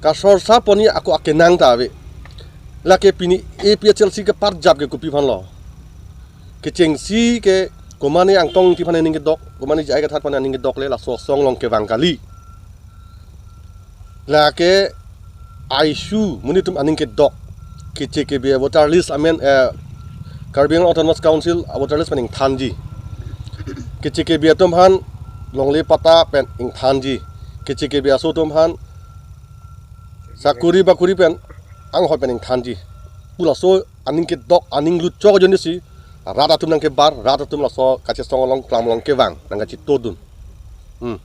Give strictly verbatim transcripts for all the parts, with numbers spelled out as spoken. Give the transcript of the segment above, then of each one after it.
Kasorsa poni ako akenang ta ave. Lake pini A P H L C ke parjap ke kopi aphan lo. Kechengsi ke komane Angtong Engti aphan aning kedok, komane J I Kathar aphan aning kedok le laso asong along kevang kali. Lake issue monit atum aning kedok. Keche kebe voter list amen, eh, Karbi Anglong Autonomous Council voter list pen ingthanji. Keche kebe atum aphan longle patta pen ingthanji. Keche kebe aso atum aphan sakuri bakuri pen anghoi pen ingthanji. Pu laso aning kedok, aning lutchok ajoinesi rat atum nangkebar, rat atum laso kachesong along, klam along kevang, nangkachitodun. Hmm.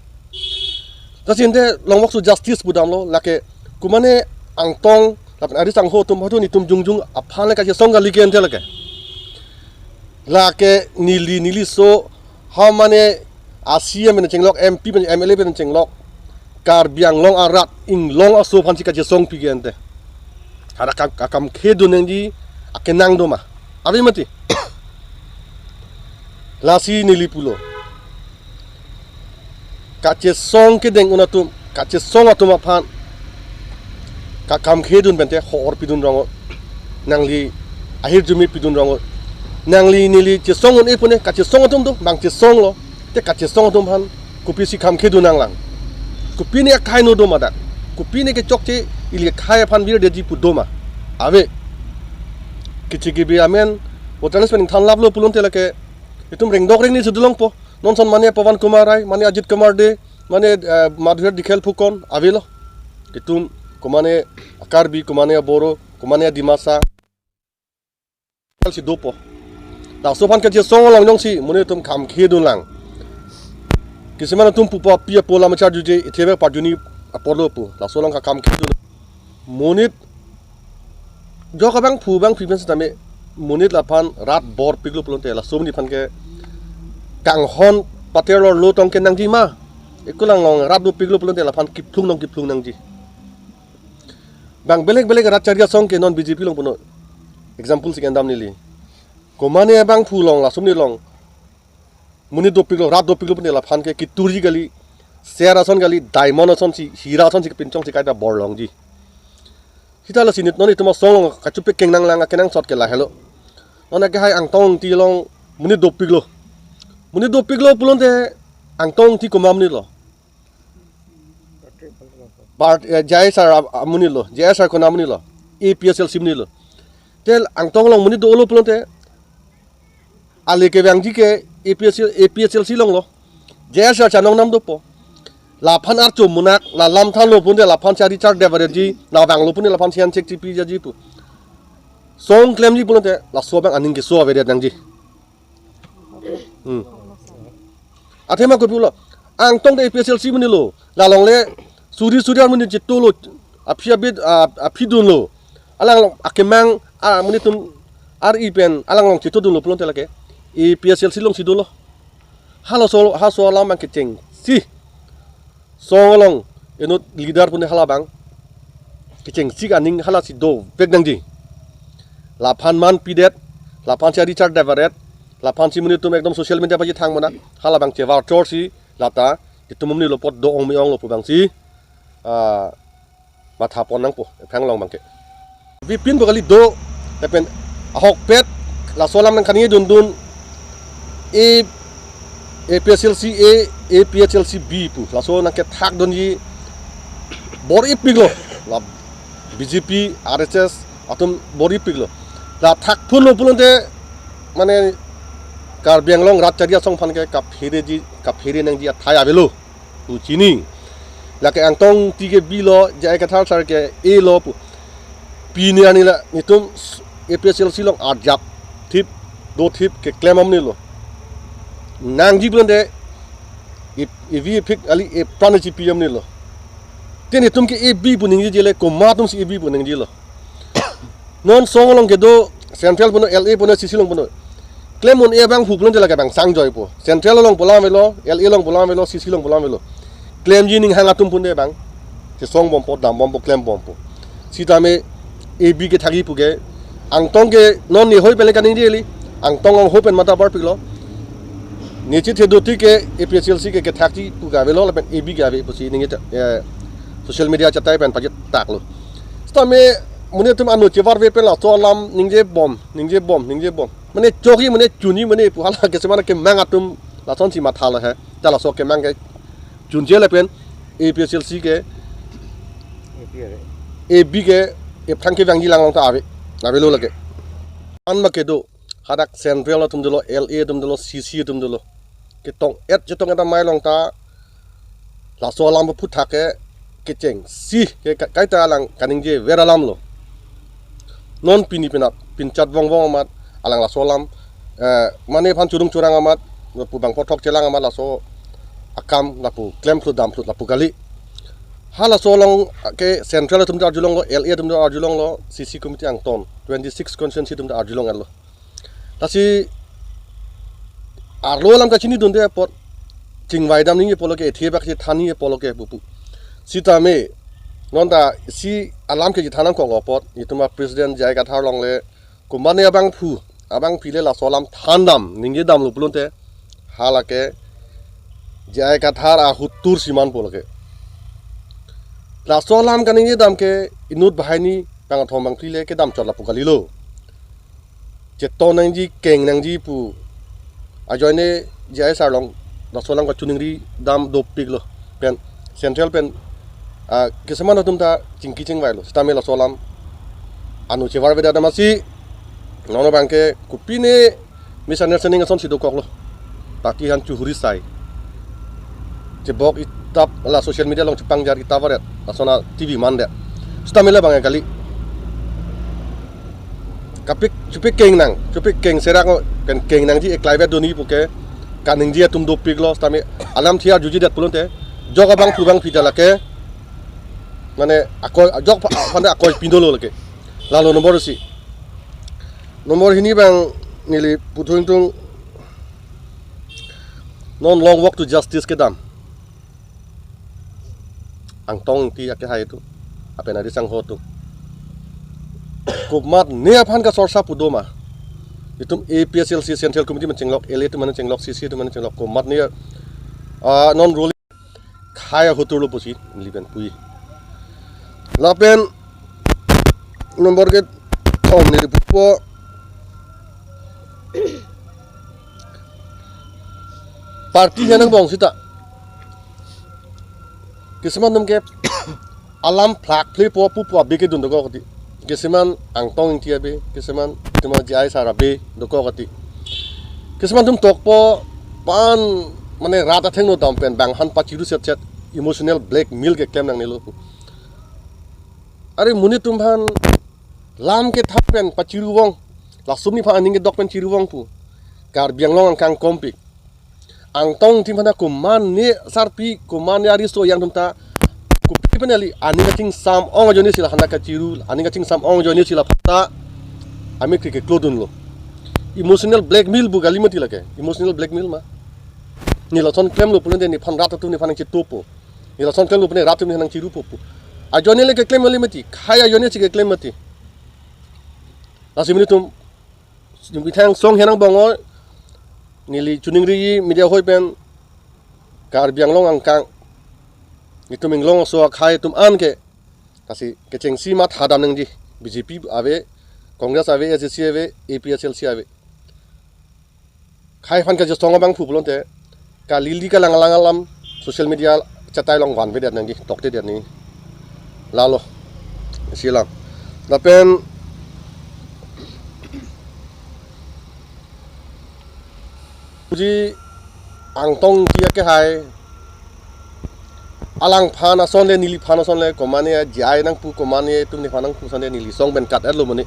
Lasi ante longvokso justice pudamlo, lake komane Angtong lapen arisangho atum hadu netum jongjong aphan le kachesong kali ke ante lake. Lake neli, neliso, ha mane a C E M pen chenglok, M P pen, M L A pen chenglok, Karbi Anglong arat inglong aso aphansi kachesong pi ke ante. Hara kam, akam khedun nangji akenang do ma? Ave mati. Lasi neli pulo. Kachesong kedeng un atum, kachesong atum aphan kakam khedun pente hor pidun rong, nangli ahirjume pidun rong, nangli neli chesong un-e pune, kachesong atum do, bang chesong lo, te kachesong atum aphan kopisi kam khedun nanglang? Kopine akhai no do ma dak? Kopine kechokche ili akhai aphan virdetji pu do ma? Ave. Keche kebe amen voter list pen ingthan laplo pulote lake itum rengdok rengni si dolongpo. Non ason mane Pawan Kumar Rai, mane Ajit Kumar Dey, mane, eh, Madhurjit Dikhial Phukan avelo. Itum komane Karbi, komane Boro, komane Dimasa si dopo. Laso aphan kachesong along jongsi monit atum kam khedun lang, kisiman atum pupo api apo lam achar juje ithebe parjuni apor lo pu. Laso along kakam khedun. Monit jok abangphu abangphi pen setame monit laphan rat bor piklo pulote, laso monit aphan ke kanghon pater lo lo tong ke nangji ma? Ekulang along rat do piklo pulote laphan kiphlung nong kiphlung nangji. Bang belek belek rat chari asong ke non B J P along puno. Example si kendam neli. Komane abangphu along, laso monit along monit do piklo, rat do piklo pune laphan ke kiturji kali, ser ason kali, diamond asonsi, hira asonsi kepinchongsi kaita bor longji. Sita lasi nit non itum asong along kachupik kengnang lang, kenangsot ke lahelo. Non akehai Angtong Engti along monit do piklo. Monit do piklo pulote Angtong Engti komat amonit lo? Part, eh, J I sir am-, amonit lo, J I sir konat amonit lo, A P H L C amonit lo. Tel Angtong along monit do-olo pulote ale kevangji ke A P H L, A P H L C along lo. J I sir chanong nam dopo. Laphan archo munak, la lam thanlo pulote laphan chari char devareji, la vanglo pune laphan sian chek chipi jaji pu. Song klemji pulote, laso abang aning keso avedet nangji. Hmm. Athema kopulo, Angtong de A P H L C amonit lo, la along le suri suri amonit chitolo, aphi abit, a-, aphi dunlo. Alang along akemang, a, monit atum ar-i pen, alang along chitodunlo pulote lake A P H L C alongsi dolo. Halaso, halaso alam abang kechengsi. Song along inut leader pune hala abang kechengsi aning halasi dovek nangji. Laphan man pidet, laphan chari char devaret, laphansi monit atum ekdom social media paji thang mona, hala abang chevar chorsi, lata itum amonit lo apot do-ong me-ong lo pu abangsi, ah, matha pon nangpo, ephang along abangke. Bipin bo kali do, lapen ahokpet, laso alam nangkani dundun, A, A P H L C A, A P H L C B pu, laso nangkethak dunji, bor-i piklo, la B J P, R S S atum bor-i piklo. La thakphunlo pulote, mane Karbi Anglong rat chari asong aphan ke kaphereji, kaphere nangji athai avelo pu chini. Lake Angtong Engti ke B lo, J I Kathar sir ke A lo pu. Pini arni la netum A P H L C along arjap thip, do thip keklem amonit lo. Nangji pulote, e, evi ephik kali, epran chipi amonit lo. Te netum ke A B pu ningje jele, komat atumsi A B pu ningje lo. Non song along kedo, Central puno, L A puno, C C along puno. Klem un-e abangphu pulote lake abang sangjoipo. Central along pu alam avelo, L A along pu alam avelo, C C along pu alam avelo. Klemji ninghang atum pune abang chesong bompo, dam bompo, klem bompo. Sitame A B kethakji puke, Angtong ke non nehoi pen le kaningje kali, Angtong anghoi pen matha bar piklo. Nechit hedo tik ke A P H L C ke kethakji pu ke avelo lapen A B ke ave pusi ningje ta, eh, social media achatai pen pajit taklo. Sitame monit atum anu chevarve pen laso alam ningje bom, ningje bom, ningje bom. Mane choki mane chunji mane pu hala keseman kemang atum lasonsi mathalo he. Ta laso kemang ke chunje lapen A P H L C ke A B ke ephrang kevangji lang long ta ave. Avelo lake. An ma kedo hadak central atum dolo, L A atum dolo, C C atum dolo. Ketong et chetong et amei long ta laso alam aphuthak ke kechengsi ke ka- kaita alang kaningje ver alam lo. Non pini penap pinchat vongvong amat alang laso alam, eh, mane aphan churung churang amat pu bang pothok chelang amat laso akam lapu klem phlut dam phlut lapu kali. Ha laso along ke central atum ta arjulonglo, L A atum ta arjulonglo, C C committee angton twenty six constituency atum ta arjulonglo. Lasi arlo alam kachinidunde apot chingvai dam ningje pulo ke, ethe bak si than ningje pulo ke pupu. Sitame non ta si alam ke chethan nangkok apot itum a president J I Kathar along le komatne abangphu abangpi le laso alam than dam ningje damlo pulote hala ke J I Kathar ahut tur siman pulo ke. Laso alam kaningje dam ke inut banghini bangkethom bangphli le kedam chot lapu kalilo. Chetong nangji, keng nangji pu ajoine J I sir along laso alam kachiningri dam dopiklo. Pen central pen, ah, keseman atum ta chingki chingvailo. Sitame laso alam anu chevarvedet amatsi non abang ke kopine misunderstanding asonsi dokoklo. Party aphan chuhuri sai. Chebok itap la social media along chepangjar itap varet. Lason a T V mandet. Sitame labang kali. Kapik chupik keng nang, chupik keng serak ngo, pen keng nangji eklai vet doni puke kaningje atum dopiklo, sitame alamthe arjujidet pulote jok abangphu abangpi ta lake mane akoi jok pha- aphan ta akoi pindolo lake. Lalo nombor isi. Nombor hini abang neli puthot ingtung non long walk to justice kedam. Angtong Ingti akehai atum, lapen arisangho atum. Komatne aphan kasorsa pu doma. Itum A P H L C Central Committee amen chenglok, L A atum amen chenglok, C C atum amen chenglok, komatne, ah, non ruling khei ahut turlo pusi neli pen pu-i. Lapen nombor kethom neli pupo. Party henang bong sita. Keseman atum ke alam phlak phle po pupo abe kedun dokok ti. Keseman Angtong Ingti abe, keseman, keseman J I sir abe dokok ti. Keseman atum tokpo pan mane rat athengno dam pen bang aphan pachiru set set emotional blackmail keklem nangnelo pu. Are monit atum aphan lam kethap pen pachiru vong. Laso monit aphan aning kedok pen chiru vong pu. Karbi Anglong angkang kompik. Angtong Ingti aphan ta komatne sarpi, komatne ariso yang atum ta kopi pen kali aning kachingsam ong ajoine si la aphan ta kachiru, aning kachingsam ong ajoine si la aphan ta amekri keklodunlo. Emotional blackmail pu kali mati lake. Emotional blackmail ma. Ne lason klemlo pulote nephan rat atum nephan nangchetopo. Ne lason klemlo pune rat atum nephan nangchirupo pu. Ajoine le keklem kali mati, khei ajoine si keklem mati. Lasi monit atum, jumpi thang song henang bong oi, neli chiningri media hoi pen, Karbi Anglong angkang, itum inglong aso akhei atum an ke, lasi kechengsi mathadam nangji, B J P ave, Congress ave, A C C ave, A P H L C ave. Khei aphan kachesong abangphu pulote, kalili kalang alang alam social media chatai along vanvedet nangji, toktedet nangji. Lalo, isi alam. Lapen puji Angtong Ingti akehai, alangphan ason le, neliphan ason le, komatne J I nangpu, komatne atum nephan nangpu ason le neli song pen kat-etlo mane.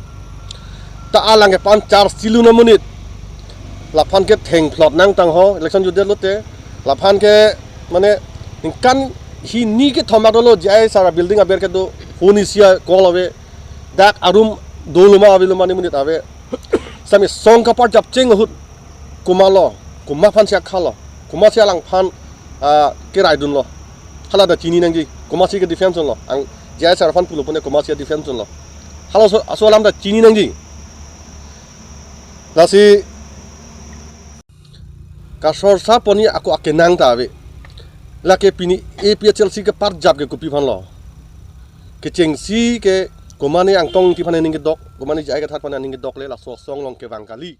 Ta alang ke pan char silun amonit. Laphan ke thengphlot nangtang ho, election jutdet lote. Laphan ke mane ningkan hini kethom adolo J I sir abuilding aber kedo, huni sia kol ave. Dak arum dolo ma avelo ma ne monit ave. Sitame song kaparjap cheng ahut. Komatlo, komat aphan si akhalo, komat si alangphan, ah, keraidunlo. Hala ta chini nangji, komat si kedefense dunlo. Ang J I sir aphan pulo pune komat si defense dunlo. Halaso, aso alam ta chini nangji. Lasi kasorsa poni ako akenang ta ave. Lake pini A P H L C keparjap ke kopi aphanlo. Kechengsi ke komatne Angtong Ingti aphan aning kedok, komatne J I Kathar aphan aning kedok le laso asong along kevang kali.